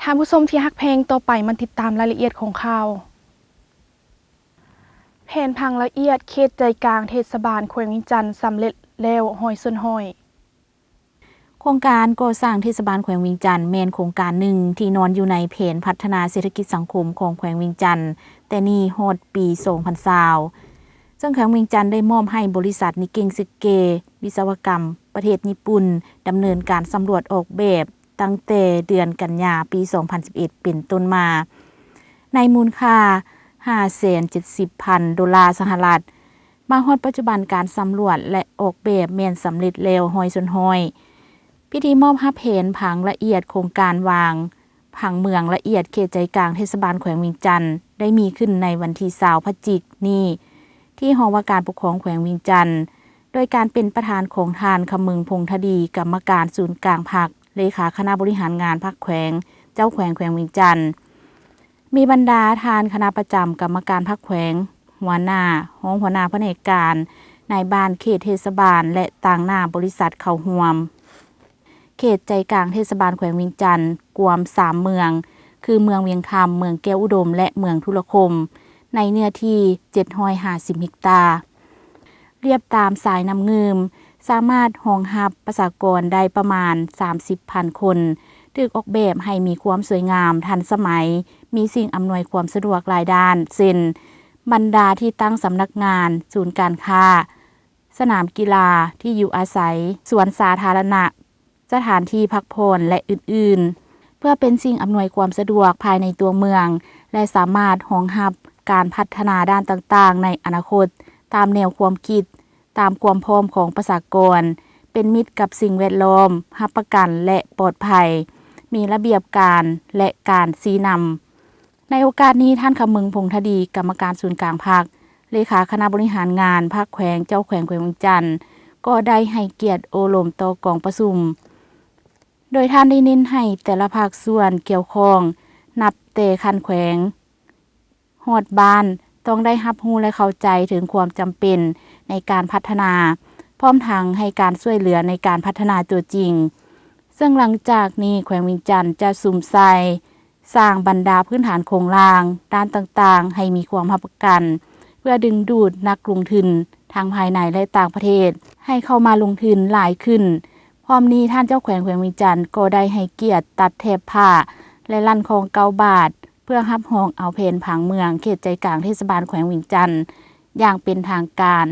ທ່ານຜູ້ຊົມທີ່ຮັກແພງ, ຕໍ່ໄປມາຕິດຕາມລາຍລະອຽດຂອງຂ່າວ. ແຜນຜັງລະອຽດເຂດໃຈກາງເທດສະບານແຂວງວຽງຈັນສຳເລັດແລ້ວຮ້ອຍສ່ວນຮ້ອຍ. ໂຄງການກໍ່ສ້າງເທດສະບານແຂວງວຽງຈັນ ແມ່ນໂຄງການໜຶ່ງທີ່ນອນຢູ່ໃນແຜນພັດທະນາເສດຖະກິດສັງຄົມຂອງແຂວງວຽງຈັນ ແຕ່ນີ້ຮອດປີສອງພັນຊາວ ເຊິ່ງແຂວງວຽງຈັນໄດ້ມອບໃຫ້ບໍລິສັດນິເກັງເຊເກ ວິສະວະກຳ ປະເທດຍີ່ປຸ່ນ ດຳເນີນການສຳຫຼວດອອກແບບ ຕັ້ງແຕ່ເດືອນກັນຍາປີສອງພັນສິບເອັດເປັນຕົ້ນມາ ໃນມູນຄ່າຫ້າແສນເຈັດສິບພັນໂດລາສະຫະລັດ. ມາຮອດປັດຈຸບັນ, ການສຳຫຼວດ ແລະ ອອກແບບແມ່ນສຳເລັດແລ້ວຮ້ອຍສ່ວນຮ້ອຍ. ພິທີມອບຮັບແຜນຜັງລະອຽດໂຄງການວາງຜັງເມືອງລະອຽດເຂດໃຈກາງເທດສະບານແຂວງວຽງຈັນ ໄດ້ມີຂຶ້ນໃນວັນທີຊາວພະຈິກນີ້ ທີ່ຫ້ອງວ່າການປົກຄອງແຂວງວຽງຈັນ ໂດຍການເປັນປະທານຂອງທ່ານ ຄຳເມືອງ ພົງທະດີ ກຳມະການສູນກາງພັກ, ເລຂາຄະນະບໍລິຫານງານພັກແຂວງ, ເຈົ້າແຂວງແຂວງວຽງຈັນ, ມີບັນດາທ່ານຄະນະປະຈຳກຳມະການພັກແຂວງ, ຫົວໜ້າ, ຮອງຫົວໜ້າພະແນກການ, ນາຍບ້ານເຂດເທດສະບານ ແລະ ຕາງໜ້າບໍລິສັດເຂົ້າຮ່ວມ. ເຂດໃຈກາງເທດສະບານແຂວງວຽງຈັນ ກວມສາມເມືອງ ຄື ເມືອງວຽງຄຳ, ເມືອງແກ້ວອຸດົມ ແລະ ເມືອງທຸລະຄົມ ໃນເນື້ອທີ່ເຈັດຮ້ອຍຫ້າສິບເຮັກຕາ. ລຽບຕາມສາຍນ້ຳງື່ມ ສາມາດຮອງຮັບປະຊາກອນໄດ້ປະມານສາມສິບພັນຄົນ, ຖືກອອກແບບໃຫ້ມີຄວາມສວຍງາມ, ທັນສະໄໝ, ມີສິ່ງອຳນວຍຄວາມສະດວກຫຼາຍດ້ານ ເຊັ່ນ ບັນດາທີ່ຕັ້ງສຳນັກງານ, ສູນການຄ້າ, ສະໜາມກິລາ, ທີ່ຢູ່ອາໄສ, ສວນສາທາລະນະ, ສະຖານທີ່ພັກຜ່ອນ ແລະ ອື່ນໆ ເພື່ອເປັນສິ່ງອຳນວຍຄວາມສະດວກພາຍໃນຕົວເມືອງ ແລະ ສາມາດຮອງຮັບການພັດທະນາດ້ານຕ່າງໆໃນອະນາຄົດ ຕາມແນວຄວາມຄິດ, ຕາມຄວາມພ້ອມຂອງປະຊາກອນ, ເປັນມິດກັບສິ່ງແວດລ້ອມ, ຮັບປະກັນ ແລະ ປອດໄພ, ມີລະບຽບການ ແລະ ການຊີ້ນຳ. ໃນໂອກາດນີ້, ທ່ານ ຄຳເມືອງ ພົງທະດີ ກຳມະການສູນກາງພັກ, ເລຂາຄະນະບໍລິຫານງານພັກແຂວງ, ເຈົ້າແຂວງແຂວງວຽງຈັນ ກໍໄດ້ໃຫ້ກຽດໂອ້ລົມຕໍ່ກອງປະຊຸມ, ໂດຍທ່ານໄດ້ເນັ້ນໃຫ້ແຕ່ລະພາກສ່ວນກ່ຽວຂ້ອງ, ນັບແຕ່ຂັ້ນແຂວງ ຮອດບ້ານ ຕ້ອງໄດ້ຮັບຮູ້ ແລະ ເຂົ້າໃຈເຖິງຄວາມຈຳເປັນໃນການພັດທະນາ, ພ້ອມທັງໃຫ້ການຊ່ວຍເຫຼືອໃນການພັດທະນາຕົວຈິງ. ເຊິ່ງຫຼັງຈາກນີ້ ແຂວງວຽງຈັນຈະສຸມໃສ່ ສ້າງບັນດາພື້ນຖານໂຄງລ່າງດ້ານຕ່າງໆໃຫ້ມີຄວາມຮັບປະກັນ ເພື່ອດຶງດູດນັກລົງທຶນທັງພາຍໃນ ແລະ ຕ່າງປະເທດ ໃຫ້ເຂົ້າມາລົງທຶນຫຼາຍຂຶ້ນ. ພ້ອມນີ້, ທ່ານເຈົ້າແຂວງແຂວງວຽງຈັນກໍໄດ້ໃຫ້ກຽດຕັດແຖບຜ້າ ແລະ ລັ່ນຄ້ອງເກົ້າບາດ ເພື່ອຮັບຮອງເອົາແຜນຜັງເມືອງເຂດໃຈກາງເທດສະບານແຂວງວຽງຈັນຢ່າງເປັນທາງການ.